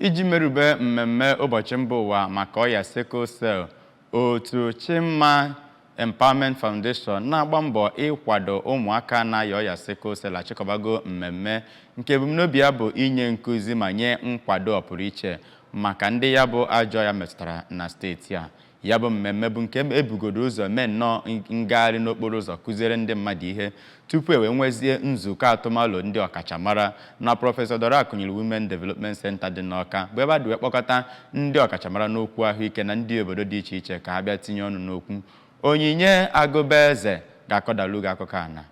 Iji merube mmemme ụbọchị mba ụwa maka ọya sickle cell, otu Chimma Empowerment Foundation na-agba mbọ ịkwado ụmụaka na-aya ọya sickle cell achịkọbago mmemme nke ebumnobi ya bụ inye nkụzi ma nye nkwado ọpụrụiche maka ndị ya bụ ajọ ọya metụtara na steeti a. Ya bụ mmemme bụ nke ebugodo ụzọ mee nnọọ ngagharị n'okporo ụzọ kụziere ndị mmadụ ihe tupu e wee nwezie nzukọ atụmalụ ndị ọkachamara na Prọfesọ Dora Akunyili Women Development Center dị n'Awka, bụ ebe a dị wee kpọkọta ndị ọkachamara n'okwu ahụike na ndị obodo dị iche iche ka ha bịa tinye ọnụ n'okwu. Onyinye Agụbaeze ga-akọdalu gị akụkọ a na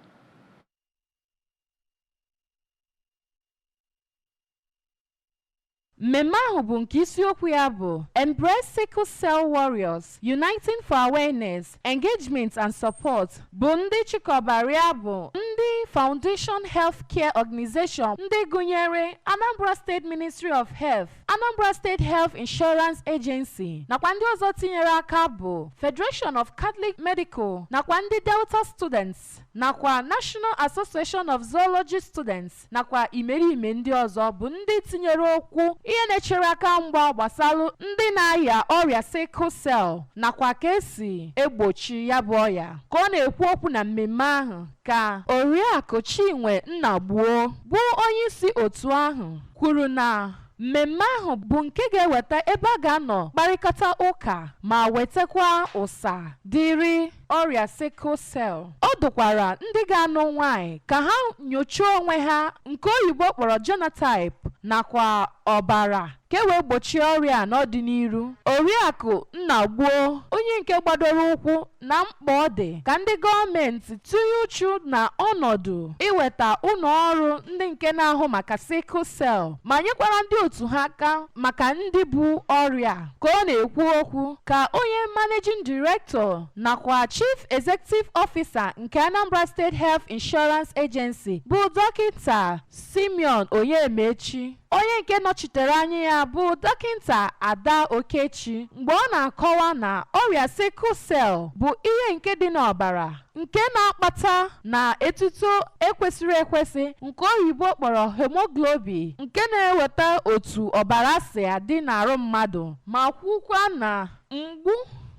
Mmemme ahụ bụ nke isiokwu ya bụ "Embrace Sickle Cell Warriors, Uniting for Awareness, Engagement and Support" bụ ndị chịkọbara ya bụ ndị Foundation Healthcare Organization ndị gụnyere Anambra State Ministry of Health, Anambra State Health Insurance Agency nakwa ndị ọzọ tinyere aka bụ Federation of Catholic Medical nakwa ndị Delta Students nakwa National Association of Zoology Students nakwa imerime ndị ọzọ bụ ndị tinyere okwu ihe na-echere aka mgba gbasalụ ndị na-aya ọrịa sickle cell nakwa ka esi egbochi ya bụ ọya. Ka ọ na-ekwu okwu na mmemme ahụ ka Oriakụ Chinwe Nnagbuo, bụ onye isi otu ahụ, kwuru na mmemme ahụ bụ nke ga-eweta ebe a ga-anọ kparịkọta ụka ma wetakwa ụsa dịrị ọrịa sickle cell. Ọ dụkwara ndị ga-anụ nwanyị ka ha nyochaa onwe ha nke oyibo kpọrọ genotype nakwa ọbara ka e wee gbochie ọrịa a n'ọdịnihu. Oriakụ Nnagbuo, onye nke gbadoro ụkwụ na mkpa ọ dị ka ndị gọọmenti tinye uchu na ọnọdụ iweta ụlọ ọrụ ndị nke na-ahụ maka sickle cell ma nyekwara ndị otu ha aka maka ndị bu ọrịa. Ka ọ na-ekwu okwu ka onye Managing Director nakwa Chief Executive Officer nke Anambra State Health Insurance Agency, bụ Dọkịta Simeon Onyemechi, onye nke nọchitere anya ya bụ Dọkịta Ada Okechi, mgbe ọ na-akọwa na ọrịa sickle cell bụ ihe nke dị n'ọbara nke na-akpata na etuto ekwesịrị ekwesị nke oyibo kpọrọ hemoglobin, nke na-eweta otu ọbara si adị n'arụ mmadụ, ma kwukwa na mgbu,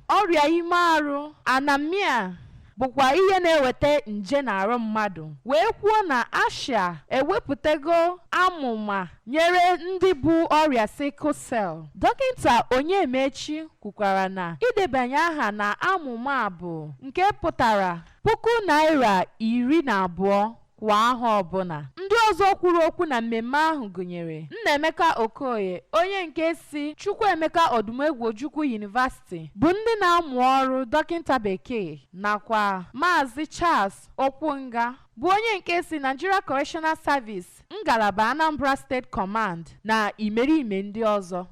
ọrịa ime arụ, anemia bụkwa ihe na-eweta nje n'arụ mmadụ, wee kwuo na ASHIA ewepụtago amụma nyere ndị bụ ọrịa sickle cell. Dọkịta Onyemechi kwukwara na idebanye aha na amụma a bụ nke pụtara ₦12,000 kwa aha ọbụla. Ndị ọzọ kwuru okwu na mmemme ahụ gụnyere Nnaemeka Okoye, onye nke si Chukwuemeka Odumegwu Ojukwu University, bụ ndị na-amụ ọrụ dọkịta bekee, nakwa Maazị Charles Okwunga, bụ onye nke si Nigeria Correctional Service, ngalaba Anambra State Command, na imerime ndị ọzọ.